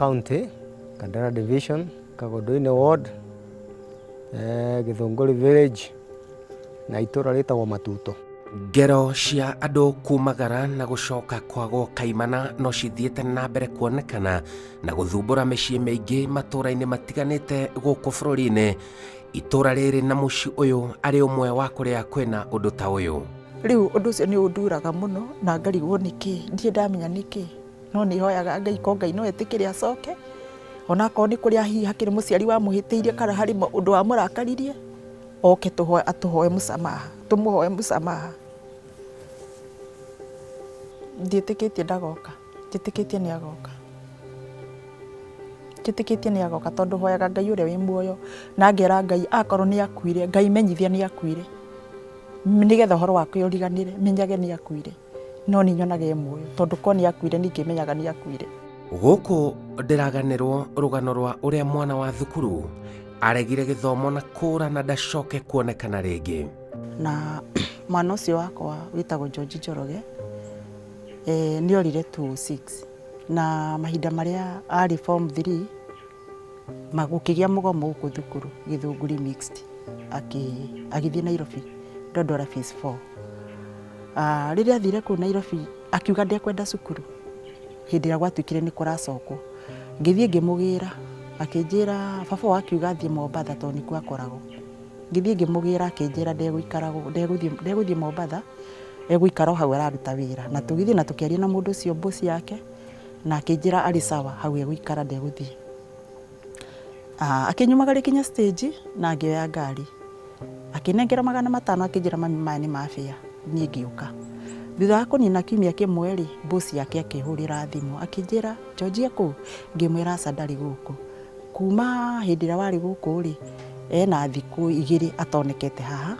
County, Kandara Division, Kagondoinĩ Ward, Gĩthũngũri Village na itũra rĩtagwo Matuto. Ngero cia andũ kumagara na gũcoka kwagwo kaimana no cithiĩte na mbere kuonekana na gũthumbũra mĩciĩ mĩingĩ matũũra-inĩ matiganĩte gũkũ bũrũri-inĩ. Itũũra rĩrĩ na mũciĩ ũyũ arĩ ũmwe wa kũrĩa kwĩna ũndũ ta ũyũ. Rĩu ũndũ ũcio nĩ ũnduraga mũno na ngarigwo nĩkĩ, ndirĩ ndamenya nĩkĩ, no nĩ hoyaga Ngai ko Ngai no etĩkĩre acoke, onakorwo nĩ kũrĩa hihi hakĩrĩ mũciari wamũhĩtĩirie kana harĩ ũndũ wamũrakaririe, oke atũhoe mũsamaha, tũmũhoe mũsamaha. Ndiĩtĩkĩtie ndagoka, njĩtĩkĩtie nĩ agoka. Njĩtĩkĩtie nĩ agoka tondũ hoyaga Ngai ũrĩa wĩ muoyo na ngera Ngai akorwo nĩ akuire, Ngai menyithia nĩ akuire, nĩgetha ũhoro wake ũriganĩre, menyage nĩ akuire. No nĩ nyonaga e muoyo tondũ korwo nĩ akuire ningĩmenyaga nĩ akuire. Gũkũ ndĩraganĩrwo rũgano rwa ũrĩa mwana wa thukuru aregire gĩthomo na kũra na ndacoke kuonekana rĩngĩ. Na mwana ũcio wakwa wĩtagwo George Njoroge, nĩ orire 206 na mahinda marĩa arĩ form 3 gũkĩgĩa mũgomo gũkũ thukuru Gĩthũngũri Mixed, agĩthiĩ Nairobi Dandora phase 4. Rĩrĩa athire kũu Nairobi akiuga ndekwenda cukuru hĩndĩ ĩrĩa gwatuĩkire nĩ kũracokwo. Ngĩthiĩ ngĩmũgĩra akĩnjĩra baba wao akiuga athiĩ Mombatha tondũ nĩkuo akoragwo. Ngĩthiĩ ngĩmũgĩra akĩnjĩra ndegũthiĩ Mombatha, egũikara o hau araruta wĩra. Na tũgĩthiĩ na tũkĩaria na mũndũ ũcio boss yake na akĩnjĩra arĩ sawa hau egũikara ndegũthiĩ. Akĩnyumagaria kinya stage na ngĩoya ngari. Akĩnengera 500 akĩnjĩra mami maya nĩ ma fare, niĩ ngĩũka. Thutha wa kũnina kiumia kĩmwe rĩ, boss yake akĩhũrĩra thimũ akĩnjĩra George e kũu? Ngĩmwĩra aca ndarĩ gũkũ. Kuma hĩndĩ ĩrĩa warĩ gũkũ rĩ, ena thikũ igĩrĩ atonekete haha,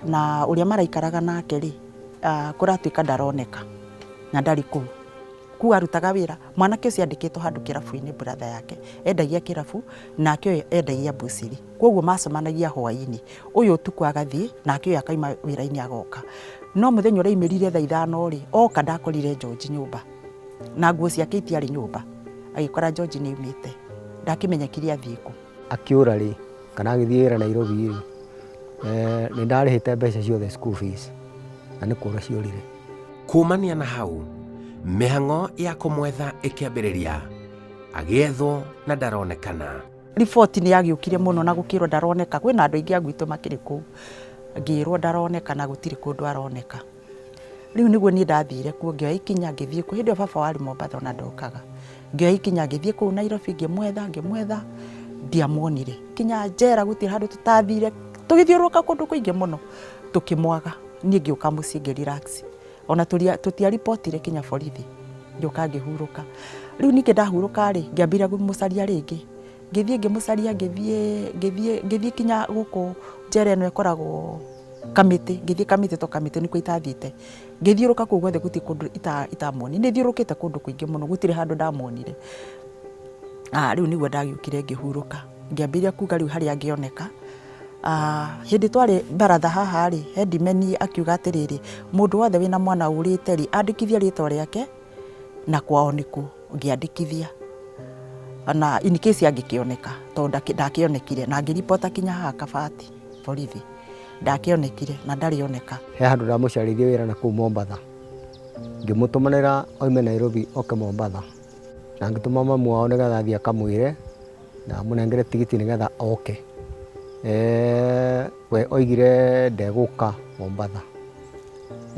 na ũrĩa maraikaraga nake rĩ, kũratuĩka ndaroneka na ndarĩ kũu. Kũu arutaga wĩra, mwanake ũcio andĩkĩtwo handũ kĩrabu-inĩ brother yake, endagia kĩrabu, nake ũyũ endagia mbucĩrĩ. Koguo macemanagia hwaĩ-inĩ, ũyũ ũtukũ agathiĩ, nake ũyũ akauma wĩra-inĩ agoka. No mũthenya ũrĩa aumĩrire thaa ithano rĩ, oka ndakorire George nyũmba, na nguo ciake itiarĩ nyũmba, agĩkora George nĩ aumĩte, ndakĩmenyekire athiĩ kũ. Akĩũra rĩ, kana agĩthiĩ wĩra Nairobi rĩ, nĩ ndarĩhĩte mbeca ciothe school fees na nĩ kũra ciorire. Kumania na hau, mĩhang'o ya kũmwetha ĩkĩambĩrĩria, agĩethwo na ndaronekana. Riboti nĩ yagĩũkire mũno na gũkĩrwo ndaroneka, kwĩna andũ aingĩ a gwitũ makĩrĩ kũu, ngĩrwo ndaroneka na gũtirĩ kũndũ aroneka. Rĩu nĩguo niĩ ndathire kuo ngĩoya ikinya ngĩthiĩ kuo, hĩndĩ ĩyo baba warĩ Mombatha ona ndokaga. Ngĩoya ikinya ngĩthiĩ kũu Nairobi ngĩmwetha ngĩmwetha ndiamuonire. Kinya njera gũtirĩ handũ tũtathire, tũgĩthiũrũrũka kũndũ kũingĩ mũno tũkĩmwaga. Niĩ ngĩũka mũciĩ ngĩ relax ona tũtiaribotire kinya borithi, ngĩũka ngĩhurũka. Rĩu ningĩ ndahurũka rĩ, ngĩambĩrĩria kũmũcaria rĩngĩ. Ngĩthiĩ ngĩmũcaria ngĩthiĩ ngĩthiĩ ngĩthiĩ kinya gũkũ njera ĩno ĩkoragwo Kamĩtĩ, ngĩthiĩ Kamĩtĩ to Kamĩtĩ nĩkuo itathiĩte. Ngĩthiũrũrũka kũu guothe gũtirĩ kũndũ itamuonire. Nĩ thiũrũrũkĩte kũndũ kũingĩ mũno gũtirĩ handũ ndamuonire. Rĩu nĩguo ndagĩũkire ngĩhurũka, ngĩambĩrĩria kuga rĩu harĩa angĩoneka. Hĩndĩ twarĩ baratha haha rĩ, headman akiuga atĩrĩrĩ, mũndũ wothe wĩna mwana ũrĩte rĩ, andĩkithie rĩtwa rĩake na kwao nĩkũ, ngĩandĩkithia na in case angĩkĩoneka tondũ ndakĩonekire na ngĩribota kinya haha Kabati borithi, ndakĩonekire na ndarĩ oneka. He handũ ndamũcarĩirie wĩra na kũu Mombatha, ngĩmũtũmanĩra oime Nairobi oke Mombatha, na ngĩtũma mamu wao nĩgetha athiĩ akamwĩre na amũnengere tigiti nĩgetha oke. We oigire ndegũka Mombatha,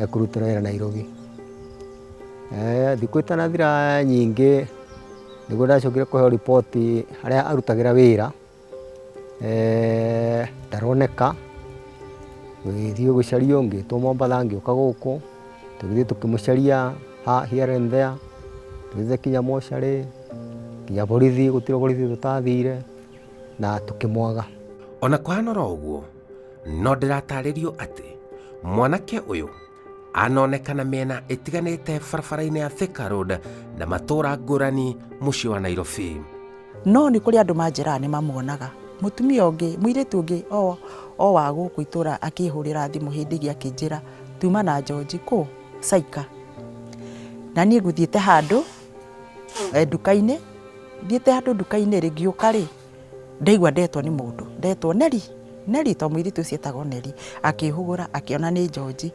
ekũrutĩra wĩra Nairobi. Thikũ itanathira nyingĩ nĩguo ndacokire kũheo riboti harĩa arutagĩra wĩra, ndaroneka, gũgĩthiĩ gũcario ngĩtwo Mombatha ngĩũka gũkũ, tũgĩthiĩ tũkĩmũcaria here and there, tũgĩthiĩ nginya mocarĩ, nginya borithi, gũtirĩ borithi tũtathire na tũkĩmwaga. Ona kũhana oro ũguo, no ndĩratarĩrio atĩ mwanake ũyũ anonekana mĩena ĩtiganĩte barabara-inĩ ya Thika Road na matũũra ngũrani mũciĩ wa Nairobi. No nĩ kũrĩ andũ manjĩraga nĩ mamuonaga. Mũtumia ũngĩ, mũirĩtu ũngĩ o wa gũkũ itũra akĩhũrĩra thimũ hĩndĩ ĩngĩ akĩnjĩra tuma na George kũ? Saika. Na niĩ ngũthiĩte handũ nduka-inĩ. Thiĩte handũ nduka-inĩ rĩ, ngĩũka rĩ, ndaigua ndetwo nĩ mũndũ, ndetwo Neri, Neri, tondũ mũirĩtu ũcio etagwo Neri. Akĩhũgũra akĩona nĩ George,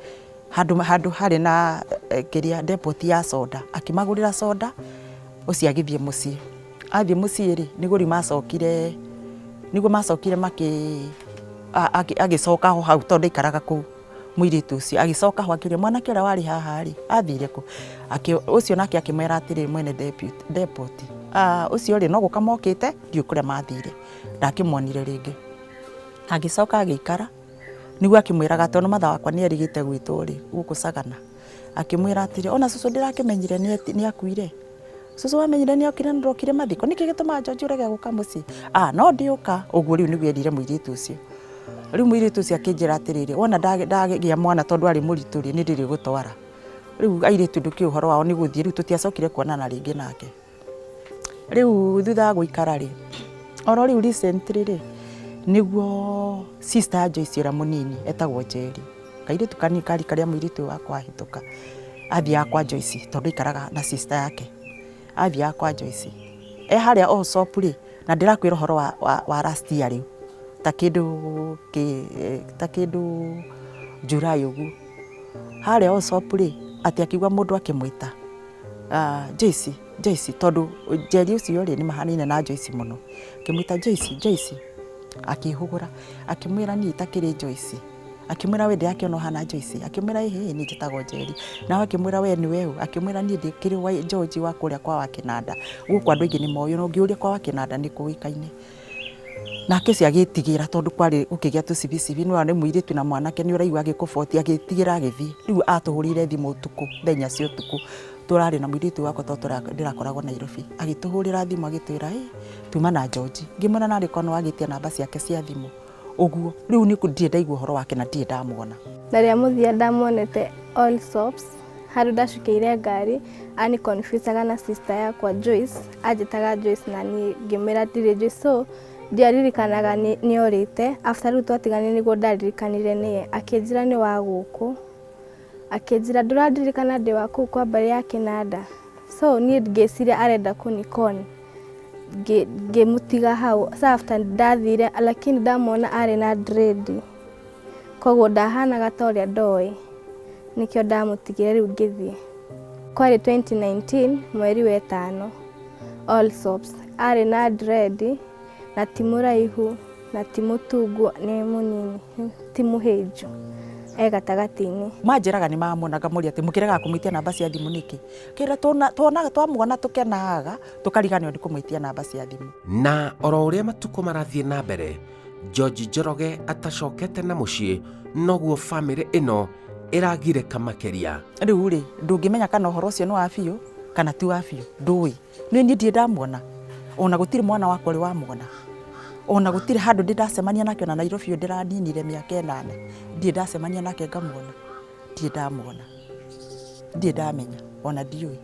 handũ handũ harĩ na kĩrĩa depot ya soda, akĩmagũrĩra soda, ũcio agĩthiĩ mũciĩ. Athiĩ mũciĩ rĩ, nĩguo rĩu macokire, nĩguo macokire makĩ, agĩcoka o hau tondũ ndaikaraga kũu mũirĩtu ũcio, agĩcoka ho akĩũria mwanake ũrĩa warĩ haha rĩ, athire kũ? Ũcio nake akĩmwĩra atĩrĩrĩ mwene depot, ũcio rĩ no gũka mokĩte ndiũĩ kũrĩa mathire, ndakĩmuonire rĩngĩ. Agĩcoka agĩikara, nĩguo akĩmwĩraga tondũ mother wakwa nĩ erĩgĩte gwĩtwo rĩ, gũkũ Sagana, akĩmwĩra atĩrĩ, ona cũcũ ndĩrakĩmenyire nĩ akuire. Cũcũ wamenyire nĩ okire na ndokire mathiko, nĩkĩ gĩtũmaga George ũrege gũka mũciĩ? Ah, no ndiũka. Ũguo rĩu nĩguo erire mũirĩtu ũcio. Rĩu mũirĩtu ũcio akĩnjĩra atĩrĩrĩ, wona ndagĩa mwana tondũ arĩ mũritũ rĩ, nĩ ndĩrĩgũtwara. Rĩu airĩtu ndũkĩũĩ ũhoro wao nĩ gũthiĩ, rĩu tũtiacokire kuonana rĩngĩ nake. Rĩu thutha wa gũikara rĩ, oro rĩu recently rĩ, nĩguo sister ya Joyce ũrĩa mũnini etagwo Njeri, kairĩtu kanini ka rika rĩa mũirĩtu ũyũ wakwa ahĩtũka, athiaga kwa Joyce tondũ aikaraga na sister yake, athiaga kwa Joyce. E harĩa Allsops rĩ, na ndĩrakwĩra ũhoro wa last year rĩu, ta kĩndũ ta kĩndũ July ũguo. Harĩa Allsops rĩ, atĩ akĩigua mũndũ akĩmwĩta Joyce, Joyce, tondũ Njeri ũcio rĩ, nĩ mahanaine na Joyce mũno. Akĩmwĩta Joyce, Joyce, akĩhũgũra, akĩmwĩra niĩ itakĩrĩ Joyce. Akĩmwĩra we ndĩrakĩona ũhana Joyce, akĩmwĩra ĩhĩ niĩ njĩtagwo Njeri. Nawe akĩmwĩra we nĩwe ũ, akĩmwĩra niĩ ndĩkĩrĩ wa George wa kũrĩa kwa Wakĩnanda. Gũkũ andũ aingĩ nĩ moĩ ona ũngĩũria kwa Wakĩnanda nĩ kũĩkaine. Nake ũcio agĩtigĩra tondũ kwarĩ gũkĩgĩa tũcibicibi, nĩ wona nĩ mũirĩtu na mwanake nĩ ũraigua agĩkũboti, agĩtigĩra agĩthiĩ. Rĩu atũhũrĩire thimũ ũtukũ, thaa inya cia ũtukũ, tũrarĩ na mũirĩtu wakwa tondũ ndĩrakoragwo Nairobi. Agĩtũhũrĩra thimũ agĩtwĩra ĩ, tuma na George. Ngĩmwĩra narĩ korwo nĩ wagĩtia namba ciake cia thimũ. Ũguo, rĩu niĩ ndirĩ ndaigua ũhoro wake na ndirĩ ndamuona. Na rĩa mũthia ndamuonete Allsops, handũ ndacukĩire ngari, ani confusaga na sister yakwa Joyce, anjĩtaga Joyce na niĩ ngĩmwĩra ndirĩ Joyce, so ndiaririkanaga nĩ orĩte, after rĩu twatiganire nĩguo ndaririkanire nĩye, akĩnjĩra nĩ wa gũkũ, akĩnjĩra ndũrandirikana ndĩ wa kũu kwa mbarĩ ya Kĩnanda, so niĩ ngĩciria arenda kũni con. Ngĩmũtiga hau. Sa after ndathire lakini ndamwona arĩ na dread koguo ndahanaga ta ũrĩa ndoĩ, nĩkĩo ndamũtigire rĩu ngĩthiĩ. Kwarĩ 2019 mweri wa ĩtano Allsops, arĩ na dread na ti mũraihu na ti mũtungu, nĩ mũnini, ti mũhĩnju, e gatagatĩ-inĩ. Manjĩraga nĩ mamona ngamoria atĩ mũkĩregaga kũmwĩtia namba cia thimũ nĩkĩ? Kĩrĩa tuonaga twamuona tũkenaga tũkariganĩrwo nĩ kũmwĩtia namba cia thimũ. Na oro ũrĩa matukũ marathiĩ na mbere, George Njoroge atacokete na mũciĩ, noguo famĩlĩ ĩno ĩragirĩka makĩria. Rĩu rĩ, ndũngĩmenya kana ũhoro ũcio nĩ wa biũ kana ti wa biũ, ndũĩ. Nĩ niĩ ndirĩ ndamuona, ona gũtirĩ mwana wakwa ũrĩ wamuona, ona gũtirĩ handũ ndĩ ndacemania nake ona Nairobi ũyũ ndĩraninire mĩaka ĩnana, ndirĩ ndacemania nake ngamuona, ndirĩ ndamuona, ndirĩ ndamenya ona ndiũĩ.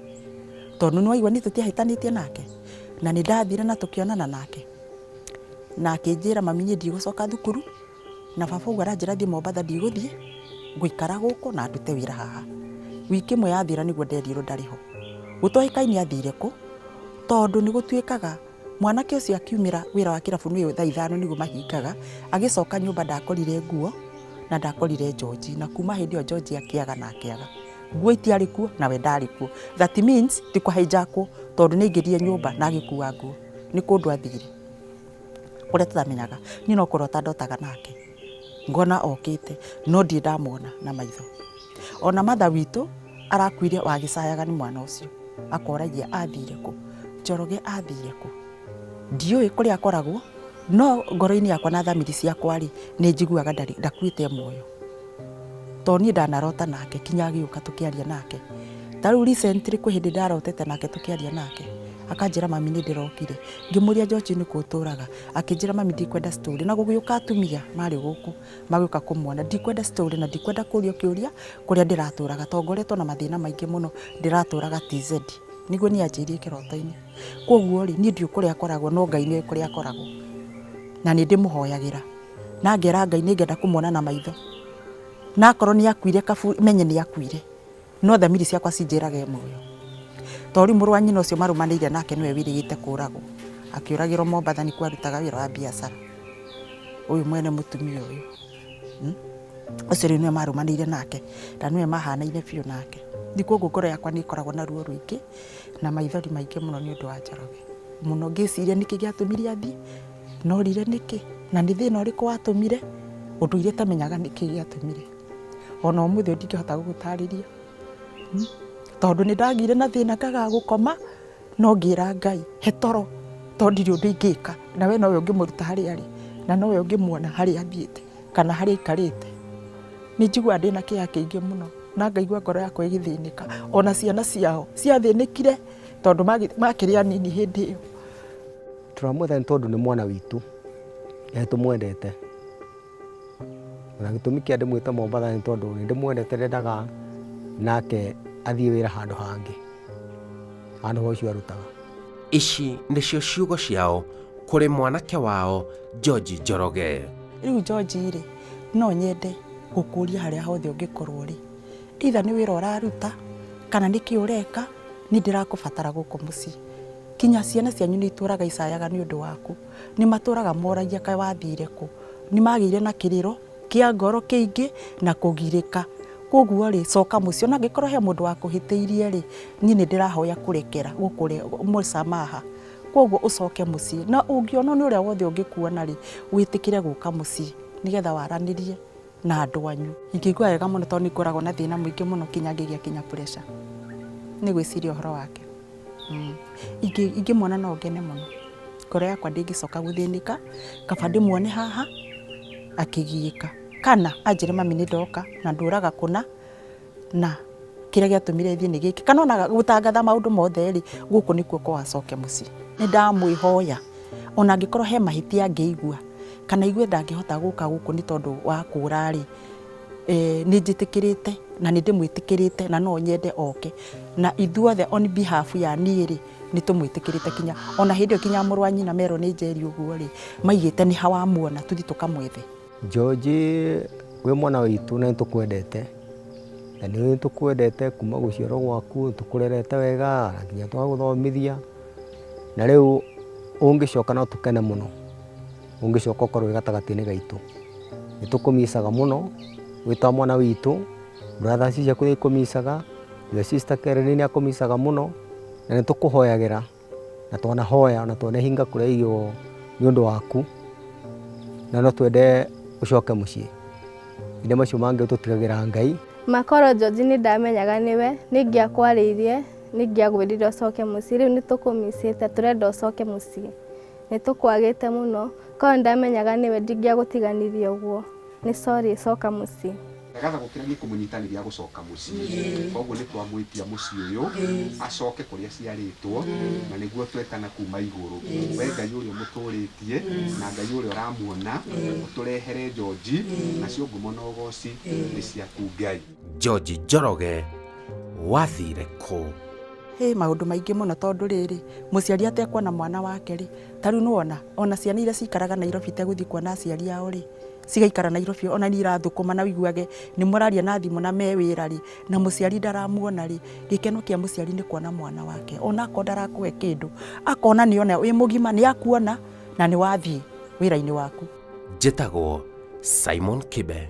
Tondũ nĩ waigua niĩ tũtiahĩtanĩtie nake, na nĩ ndathire na tũkĩonana nake, na akĩnjĩra mami niĩ ndigũcoka thukuru, na baba ũguo aranjĩra thiĩ Mombatha ndigũthiĩ, ngũikara gũkũ na ndute wĩra haha. Wiki ĩmwe yathira nĩguo nderirwo ndarĩ ho. Gũtoĩkaine athire kũ, tondũ nĩ gũtuĩkaga mwanake ũcio akiumĩra wĩra wa kĩrabu nĩ thaa ithano nĩguo mahingaga, agĩcoka nyũmba ndakorire nguo na ndakorire George, na kuma hĩndĩ ĩyo George akĩaga na akĩaga. Nguo itiarĩ kuo na we ndarĩ kuo. That means ti kũ hijack wo tondũ nĩ aingĩrire nyũmba na agĩkua nguo. Nĩ kũndũ athire kũrĩa tũtamenyaga. Niĩ no kũrota ndotaga nake, ngona okĩte no ndirĩ ndamuona na maitho. Ona mother witũ arakuire wagĩcayaga nĩ mwana ũcio, akoragia athire kũ, Njoroge athire kũ. Ndiũĩ kũrĩa akoragwo, no ngoro-inĩ yakwa na thamiri ciakwa rĩ, nĩ njiguaga ndakuĩte e muoyo. Tondũ niĩ ndanarota nake kinya agĩũka tũkĩaria nake. Ta rĩu recently kwĩ hĩndĩ ndarotete nake tũkĩaria nake, akanjĩra mami nĩ ndĩrokire. Ngĩmũria George nĩ kũ ũtũraga, akĩnjĩra mami ndikwenda story. Na gũgĩũka atumia marĩ gũkũ magĩũka kũmuona, ndikwenda story na ndikwenda kũrio kĩũria kũrĩa ndĩratũraga tondũ ngoretwo na mathĩna maingĩ mũno ndĩratũraga TZ. Nĩguo niĩ anjĩrire kĩroto-inĩ. Koguo rĩ, niĩ ndiũĩ kũrĩa akoragwo no Ngai nĩoĩ kũrĩa akoragwo. Na nĩ ndĩmũhoyagĩra na ngera Ngai nĩ ngenda kũmuona na maitho. Na akorwo nĩ akuire menye nĩ akuire. No thamiri ciakwa cinjĩraga e muoyo. Tondũ rĩu mũrũ wa nyina ũcio marũmanĩire nake nĩwe wĩrĩgĩte kũragwo. Akĩũragĩrwo Mombatha nĩkuo arutaga wĩra wa biacara. Ũyũ mwene mũtumia ũyũ. Ũcio rĩu nĩwe marũmanĩire nake na nĩwe mahanaine biũ nake. Rĩu koguo ngoro yakwa nĩ ĩkoragwo na ruo rũingĩ na maithori maingĩ mũno nĩ ũndũ wa Njoroge. Mũno ngĩciria nĩkĩ gĩatũmire athiĩ, na orire nĩkĩ, na nĩ thĩna ũrĩkũ watũmire, ũndũ ũrĩa itamenyaga nĩkĩ gĩatũmire. Ona ũmũthĩ ũyũ ndingĩhota gũgũtarĩria. Tondũ nĩ ndagĩire na thĩna ngagaga gũkoma, no ngĩra Ngai he toro tondũ ndirĩ ũndũ ingĩka, na we nowe ũngĩmũruta harĩa arĩ, na nowe ũngĩmuona harĩa athiĩte kana harĩa aikarĩte. Nĩ njiguaga ndĩna kĩeha kĩingĩ mũno na ngaigua ngoro yakwa ĩgĩthĩnĩka, ona ciana ciao ciathĩnĩkire tondũ makĩrĩ anini hĩndĩ ĩyo. Tũramwenda nĩ tondũ nĩ mwana witũ na nĩ tũmwendete. Na gĩtũmi kĩa ndĩmwĩte Mombatha nĩ tondũ nĩ ndĩmwendete ndendaga nake athiĩ wĩra handũ hangĩ, handũ ha ũcio arutaga. Ici nĩcio ciugo ciao kũrĩ mwanake wao George Njoroge. Rĩu George rĩ, no nyende gũkũria harĩa hothe ũngĩkorwo rĩ, either nĩ wĩra ũraruta kana nĩ kĩ ũreka, niĩ ndĩrakũbatara gũkũ mũciĩ. Kinya ciana cianyu nĩ itũraga icayaga nĩ ũndũ waku, nĩ matũraga moragia kaĩ wathire kũ, nĩ magĩire na kĩrĩro kĩa ngoro kĩingĩ na kũgirĩka. Koguo rĩ, coka mũciĩ, ona angĩkorwo he mũndũ wakũhĩtĩirie rĩ, niĩ nĩ ndĩrahoya kũrekera, mũsamaha. Koguo ũcoke mũciĩ, na ũngĩonwo nĩ ũrĩa wothe ũngĩkuona rĩ, wĩtĩkĩre gũka mũciĩ nĩgetha waranĩrie na andũ anyu. Ingĩigua wega mũno tondũ nĩ ngoragwo na thĩna mũingĩ mũno kinya ngĩgĩa kinya pressure nĩ gwĩciria ũhoro wake. Ingĩmuona no ngene mũno, ngoro yakwa ndĩngĩcoka gũthĩnĩka, kaba ndĩmuone haha akĩgiĩka, kana anjĩre mami nĩ ndoka na ndũraga kũna na kĩrĩa gĩatũmire thiĩ nĩ gĩkĩ, kana ona gũtangatha maũndũ mothe rĩ, gũkũ nĩkuo kwa acoke mũciĩ. Nĩ ndamwĩhoya ona angĩkorwo he mahĩtia angĩigua kana aigue ndangĩhota gũka gũkũ nĩ tondũ wa kũra rĩ, nĩ njĩtĩkĩrĩte na nĩ ndĩmwĩtĩkĩrĩte na no nyende oke, na ithuothe on behalf ya niĩ rĩ, nĩ tũmwĩtĩkĩrĩte kinya ona hĩndĩ ĩyo kinya mũrũ wa nyina merwo nĩ Njeri ũguo rĩ, maigĩte nĩ ha wamuona tũthiĩ tũkamwethe. George wĩ mwana witũ na nĩ tũkwendete, na nĩ tũkwendete kuma gũciarwo gwaku, nĩ tũkũrerete wega na nginya twagũthomithia, na rĩu ũngĩcoka no tũkene mũno, ũngĩcoka ũkorwo wĩ gatagatĩ-inĩ gaitũ. Nĩ tũkũmicaga mũno wĩ ta mwana witũ, brothers ciaku nĩ ikũmicaga, your sister Karen nĩ akũmicaga mũno, na nĩ tũkũhoyagĩra na twanahoya na twanahinga kũrĩa irio nĩ ũndũ waku, na no twende ũcoke mũciĩ. Mahinda macio mangĩ tũtigagĩra Ngai. Makoro George nĩ ndamenyaga nĩwe, nĩ ingĩakwarĩirie, nĩ ingĩagwĩrire ũcoke mũciĩ, rĩu nĩ tũkũmicĩte, tũrenda ũcoke mũciĩ. Nĩ tũkwagĩte mũno, korwo nĩ ndamenyaga nĩwe ndingĩagũtiganirie ũguo. Nĩ sorry, coka mũciĩ. Gatha gũkĩra nĩ kũmũnyita nĩ gĩa gũcoka mũciĩ. Koguo nĩ twamwĩtia mũciĩ ũyũ acoke kũrĩa aciarĩtwo na nĩguo twetana kuma igũrũ. We Ngai ũrĩa ũmũtũrĩtie na Ngai ũrĩa ũramuona ũtũrehere George, nacio ngumo na ũgoci nĩ ciaku Ngai. George Njoroge wathire kũ? Hĩ maũndũ maingĩ mũno tondũ rĩrĩ, mũciari atekuona mwana wake rĩ, ta rĩu nĩwona ona ciana iria cikaraga Nairobi itegũthiĩ kuona aciari ao rĩ, cigaikara Nairobi ona nĩ irathũkũma na ũiguage nĩ mũraria na thimũ na me wĩra rĩ, na mũciari ndaramuona rĩ, gĩkeno kĩa mũciari nĩ kuona mwana wake, ona akorwo ndarakũhe kĩndũ, akona nĩ ona wĩ mũgima nĩ akuona na nĩ wathiĩ wĩra-inĩ waku. Njĩtagwo Simon Kibe.